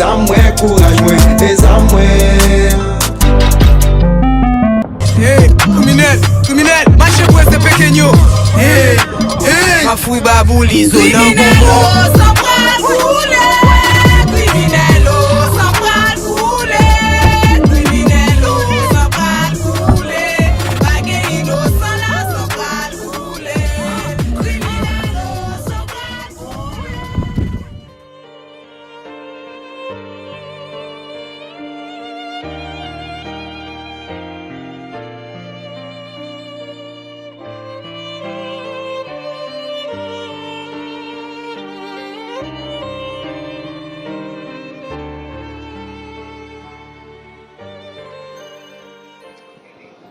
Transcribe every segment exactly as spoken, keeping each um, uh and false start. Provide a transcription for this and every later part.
Zam mwen, kouraj mwen, e zam mwen. Hey, kriminèl, kriminèl, mache pou S D P Kenyo. Hey, hey. Mafoui Baboulizo nan bonbon. Kriminèl, o, sa pral koule. Kriminèl, o, sa pral koule. Kriminèl, o, sa pral koule. Pa gen inosan la, sa pral koule. Kriminèl, o, sa pral koule.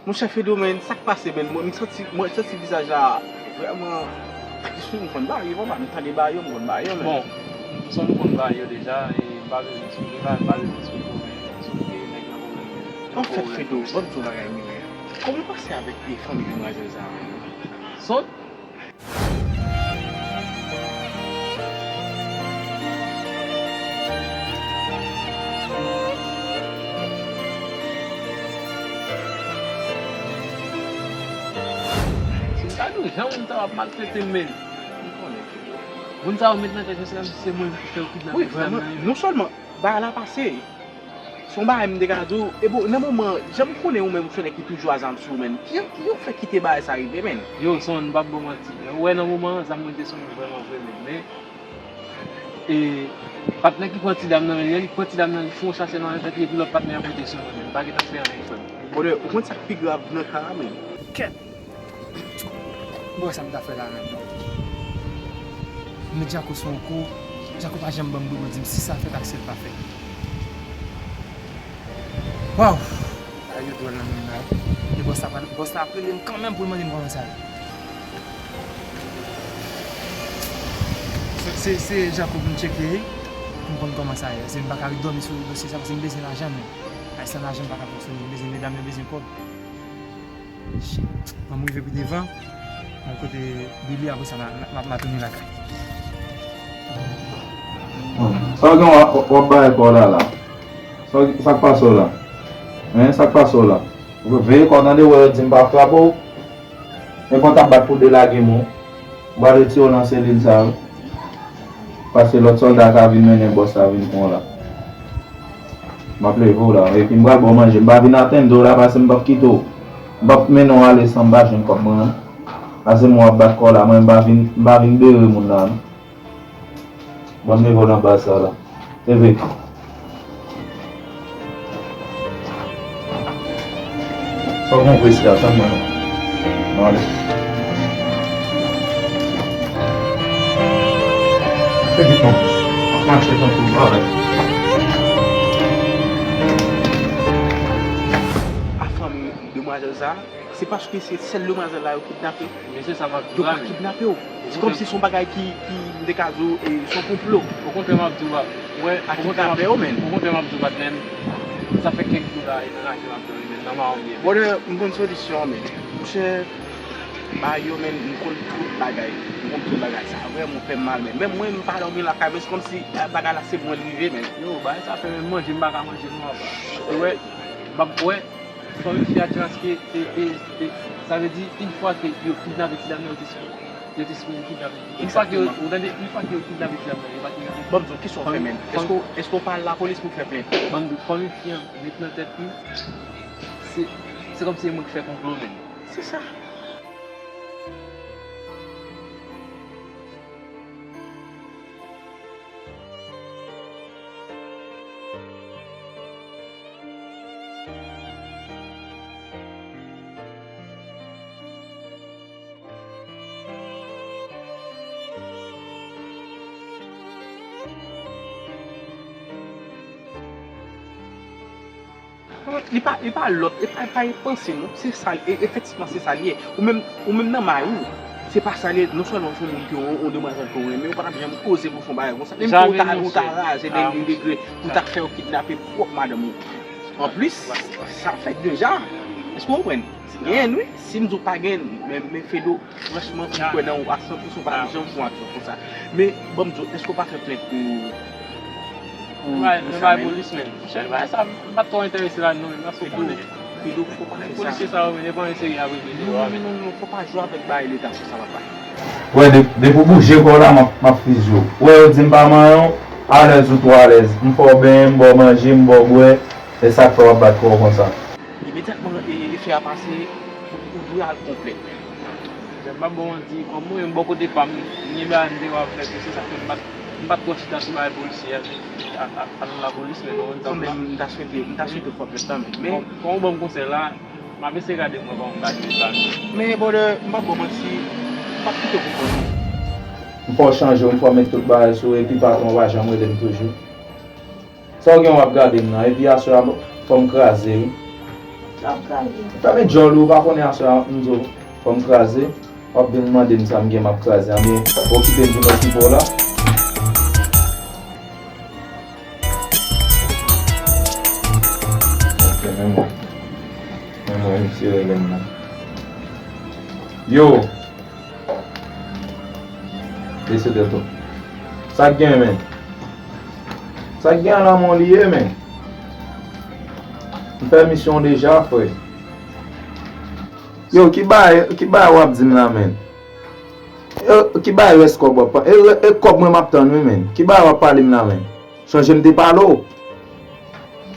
Monchè Fedo, men, sa k pase, men? Mwen, m santi, mwen santi vizaj la vrèman tris, wi, m konn ba yo, papa, m tande ba yo, m konn ba yo, men. Bon, m santi m konn ba yo deja, e m pa bezwen eksplike, m pa, m pa bezwen eksplike w, men, m santi ke nèg nan pwoblèm, men. Anfèt, Fedo, ban m di w bagay, men, men. Kòman w pase avèk, e, fanmi demwazèl sa a, men? Sòt? Si m ta di w jan moun sa yo ap maltrete m, men. Moun sa yo met nan tèt yo se kòmsi se mwen ki fè yo kidnape ti dam nan, wi, vrèman, non sèlman bagay la pase, se yon bagay m te ka di w, e bon, nan moman, jan m konnen ou menm, ou se yon nèg ki toujou a zam sou ou, men, kijan, kijan w fè kite bagay sa rive, men? Yo, Son, m p ap ba w manti. Ou wè, nan moman an, zam mwen te sou mwen vrèman vre, men, men, e, patnè ki pran ti dam nan, men, lè li pran ti dam nan, li fè yon chache nan tèt li, epi lòt patnè an pote sou mwen, men, m pa gentan fè anyen, frè m. Brother, ou konn sa k pi grav nan ka a, men? Kèt! Bon, sa m ta fè la menm, non. M met Djako sou yon kou, Djako pa janm ban m bobo di m si sa fèt ak si l pa fèt. Waw! Bagay yo dwòl nan mond la, wi. E bòs la pral, bòs la ap rele m kanmenm pou l mande m kòman sa ye. Se, se, se Djako pou m tcheke, pou m konn kòman sa ye. Se m pa ka ret dòmi sou dosye sa, paske m bezwen lajan, men. Ay, san lajan, m pa ka fonksyone. M bezwen medam yo, bezwen kòb. Shit. Ban m rive pi devan. Al kote Billy, apre sa, m a, m a, m a tounen lakay. Sa w gen w ap, w ap bay kò w la, la? Sa, sa k pase w la? Hein, sa k pase w la? Veye kò w tande, wè yo di m pa frape w. Men bon, t ap bat pou delage m, wi. M pral retire w nan selil sa, wi. Paske lòt sòlda ka vin mennen bòs la vin pran w la. M ap leve w la, epi m pral ba w manje. M pa vin atenn w la, paske m p ap kite w. M p ap mennen w ale san m pa jwenn kòb mwen an. Paske mwen w ap bat kò w la, mwen m pa vin, m pa vin bere moun la, non. Bon, m leve w nan baz sa la. Leve. Sa w gen w presi a, tann mwen non. Ann ale. Fè vit non. M ap mache tankou yon malad. A fanmi demwazèl sa, se paske se sèl demwazèl la yo kidnape. Mesye, sa m ap di w la, men. Yo pa kidnape w. Se kòmsi se yon bagay ki, ki, m te ka di w, e, se yon konplo. Okontrè, m ap di w, wè, a kidnape yo, men. Okontrè, m ap di w, patnè m, sa fè kèk jou la, e nan lajan m ap dòmi, men, nan mawon m ye, men. Brother, m konn solisyon, men. Monchè, bagay yo, men, m konn tout bagay. M konn tout bagay. Sa vrèman fè m mal, men. Menm mwen, m pa dòmi lakay mwen, se kòmsi, eh, bagay la, se mwen l rive, men. Yo, bagay sa fè menm manje, m pa ka manje non, apa. Ou wè, m ap, wè, fanmi fi a trans ke, e, e, e, sa vle di, yon fwa ke yo kidnape ti dam nan, yo te sipo-, yo te sipoze kidnape. Yon fwa ke yo, ou tande, yon fwa ke yo kidnape ti dam nan, yo pa kidnape. Bon, m di w, kisa w fè, men? Èske w, èske w pa al lapolis pou w fè plent? Bon, m di w, fanmi fi an met nan tèt li, se, se kòmsi se mwen ki fè konplo, men. Se sa. Li pa, li pa lòt, e pa, e pa e panse non, se sa, e, efektivman se sa li ye. Ou menm, ou menm nan may ou, se pa sa li ye, non sèlman ou se yon moun ke yon, yon demwazèl ke w renmen, ou pa t ap janm oze pou w fè yon bagay konsa. Menm ke ou ta, ou ta raze dènye degre, ou ta fè yo kidnape pwòp madanm ou. Anplis, sa fèt deja. Èske w konprann? Genyen wi, si m di w pa genyen, men, men Fedo, franchman, m kwè nan ou a san pousan, ou pa t janm fè yon aksyon konsa. Men, ban m di w, èske w pa fè plent pou Bay, men bay polis, men. Chèf, bay sa, m pa t twò enterese ladan non, men paske pou, pou polisye sa yo, men, devan yon seri a privilèj yo a, men. Non, non, non, fò pa jwe avèk bagay leta konsa, papa. Wè, de-, depi w bouje kò w la, m ap, m ap fizi w. Wè, yo di m pa manyen w, alèz ou twò alèz. M fè w benyen, m ba w manje, m ba w bwè, e sa k fè w ap bat kò w konsa. Imedyatman, e, e, fè a pase, ou, ou dwe al konplè. M p ap ba w manti, kòm mwen menm bò kote pa m, m gen bagay m te wè ap fèt, se sa k fè m pa t, m pa t twò chita sou bagay polisye a, a, a, a nan lapolis, men non, m ta, m ta swete, m ta swete fò pèp la, men, men kòm, kòm ou ban m konsèy la, m ap eseye gade mwen kòman m ka jere sa. Men, brother, m p ap ba w manti, m p ap kite w konprann. M fè w chanje, m fè w met tout bagay sou, epi patwon w pa janm rele m toujou. Sa w gen w ap gade m nan, epi aswè a fò m kraze wi. Sa w ap kraze? Fèmen djòl ou, ou pa konnen aswè a m di w fò m kraze, w ap vin mande m sa m gen m ap kraze, anben okipe m vin okipe w la. Ok, men mwen. Men mwen, misye rele m nan. Yo! Mesye Delton. Sa k gen, men? Sa k gen an lanmò li ye, men? M fè misyon deja, frè. Yo, ki bagay, ki bagay w ap di m la, men? Yo, ki bagay rès kòb w ap pa-, e, e kòb mwen m ap tann wi, men. Ki bagay w ap pale m la, men? Chonje m te pale w.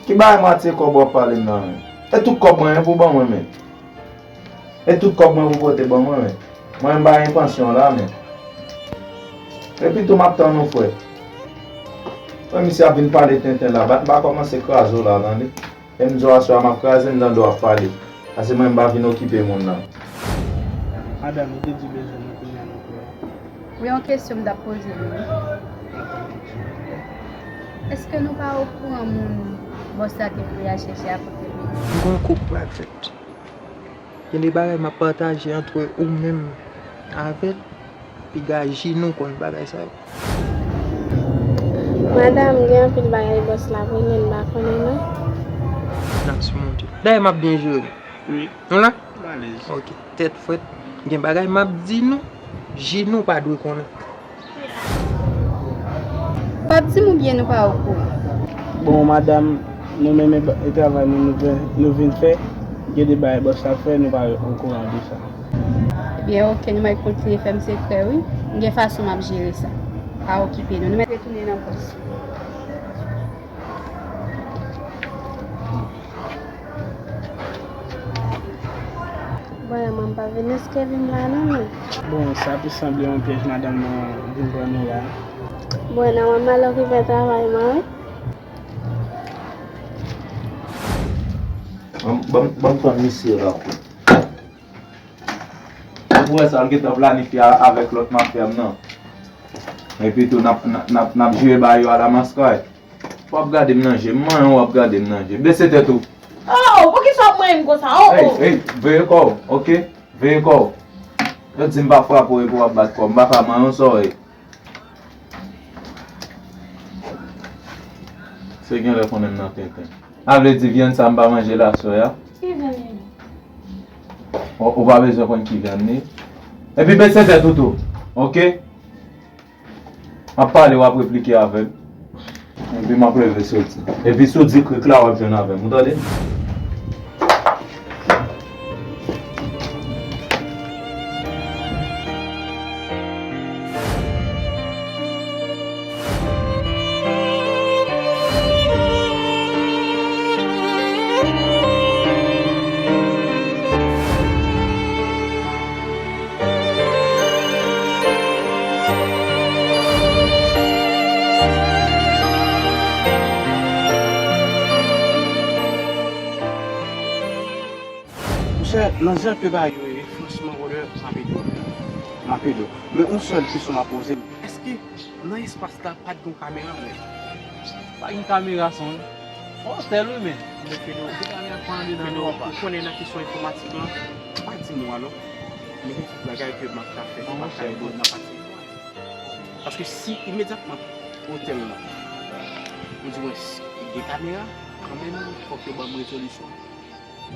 Ki bagay mwatye kòb w ap pale m la, men? E tout kòb mwen, men, pou ban mwen, men. E tout kòb mwen pou pote ban mwen, men. Mwen, m pa gen pansyon la, men. Epi tou, m ap tann ou, frè. Frè, misye ap vin pale tenten la. Bat m pa kòmanse kraze w la, tande. E m di w aswè a m ap kraze, m tande w ap pale. Pase mwen, m pa vin okipe moun nan. Madanm, ou te di w bezwen mwen kounye a, non, frè. Wi, yon kesyon m t ap poze nou wi. Èske nou pa okouran moun bòs la te voye al chèche a kote l ye? M gen yon koup pral fèt. Gen de bagay m ap pataje antre ou menm avè l, piga Jinou konn bagay sa yo. Madanm, gen anpil bagay bòs la voye, men m pa konnen non. N ap simonte. Dayè m ap byen jere. Wi. Nou la? M alèz. Ok. Tèt frèt. Gen bagay m ap di nou, Jinou pa dwe konnen. Pap di m oubyen nou pa okouran? Bon, madanm, nou menm e, e travay nou, nou vin, nou vin fè, gen de bagay bòs la fè, nou pa okouran de sa. Ebyen, ok, nou mèt kontinye fè m sekrè, wi. M gen fason m ap jere sa. Pa okipe nou. Nou mèt retounen nan pòs. Bon, manman pa vin èske vin la non, men. Bon, sa pi sanble yon pyèj madanm nan vin pran nou la. Bon, nan manman lè okipe travay mwen, wi. Ban m, ban m, ban m tann misye la. Ou wè sa l gentan planifye a, avèk lòt mafya m nan. Epi tou, n ap, n ap, n ap, n ap jere bagay yo alamaskay. W ap gade m nan je, m manyen w, w ap gade m nan je. Bese tèt ou. Oh, poukisa w ap manyen m konsa? Oh, hey, oh, hey, veye kò w, ok? Veye kò w. Yo di m pa frape w epi w ap bat kò w. M pa ka manyen w sa w ye. Se genlè konnen m nan tenten. A vle di vyann sa m pa manje l aswè a? Ki vyann li ye? Ou, ou pa bezwen konn ki vyann li. Epi bese tèt ou tou, ok? M ap pale, w ap replike avè m. Epi m ap leve soti. Epi si w di krik la, w ap jwenn avè m. Ou tande? Monchè, nan jan ke bagay yo ye, franchman, brother, m ap ede w. M ap ede w. Men yon sèl kesyon m ap poze m, èske nan espas la pa t gen yon kamera, men? Pa gen kamera, son. Otèl, wi, men. Men Fedou, Fedou, ou konnen nan kesyon enfòmatik lan, pa di nou alò. Men gen kèk bagay ke m ap ka fè, nou pa ka ede w nan pati enfòmatik. Paske si imedyatman otèl lan, ou di mwen, gen kamera, kanmenm, fòk yo ban m rezolisyon.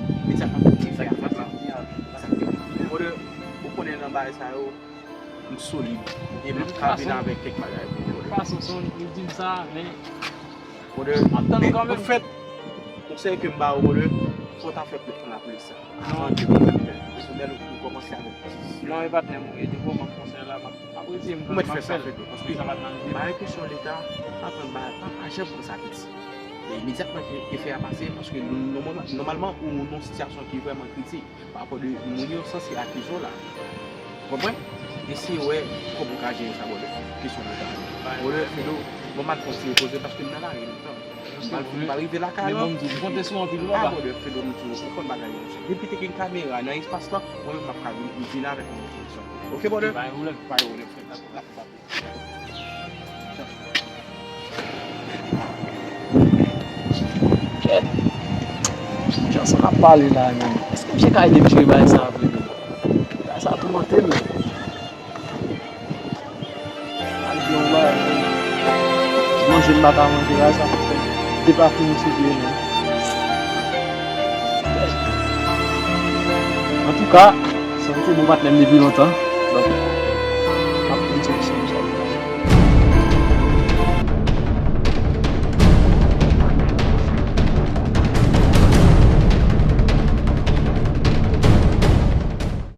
Imedyatman pou te fè afè la. Sa k fè. Brother, ou konnen nan bagay sa yo, m solid. E m ka vin avèk kèk bagay pou ou, brother. De tout fason, son, li di m sa, men Brother, m ap tann ou kanmenm. An fèt, konsèy ke m ba ou, brother, fò w ta fè plis tan lapolis sa. Avan ke mwen menm pèsonèl ou kòmanse avèk plis. Non, e patnè m ou ye, depi w ban m konsèy la, m ap apresye m. Ou mèt fè sa, frè, paske bagay kesyon leta, pa pran bagay, pa, pa janm pran sa piti. E imedyatman ke efè a pase, paske nòmalman, nòmalman, ou nan yon sitiyasyon ki vrèman kritik. Pa rapò de moun yo sanse akize w la. Ou konprann? Eseye wè kòman w ka jere sa, brother. Kesyon de tan. Brother, Fedou, bon, m al fè yon ti repoze paske m nan lari menm tan. M al, m al rive lakay la. Men bon, m di, m konte sou anpil, papa. Ah, brother, Fedou, m di w, ou konn bagay yo, monchè. Depi te gen kamera nan espas la, mwen menm m ap ka vin, vin avèk yon kesyon. Ok, brother? Pa gen pwoblèm. Pa gen pwoblèm, frè. Kèt. Jan sa n ap pale la, menm. Èske misye ka ede m jere bagay sa a vre, menm? Bagay sa a toumante m, menm. Al di yon bagay, menm. Manje m pa ka manje bagay sa a. Depi a fini sou pye, menm. Antouka, se yon ti bon patnè m depi lontan. Donk, m ap pran solisyon pou sa.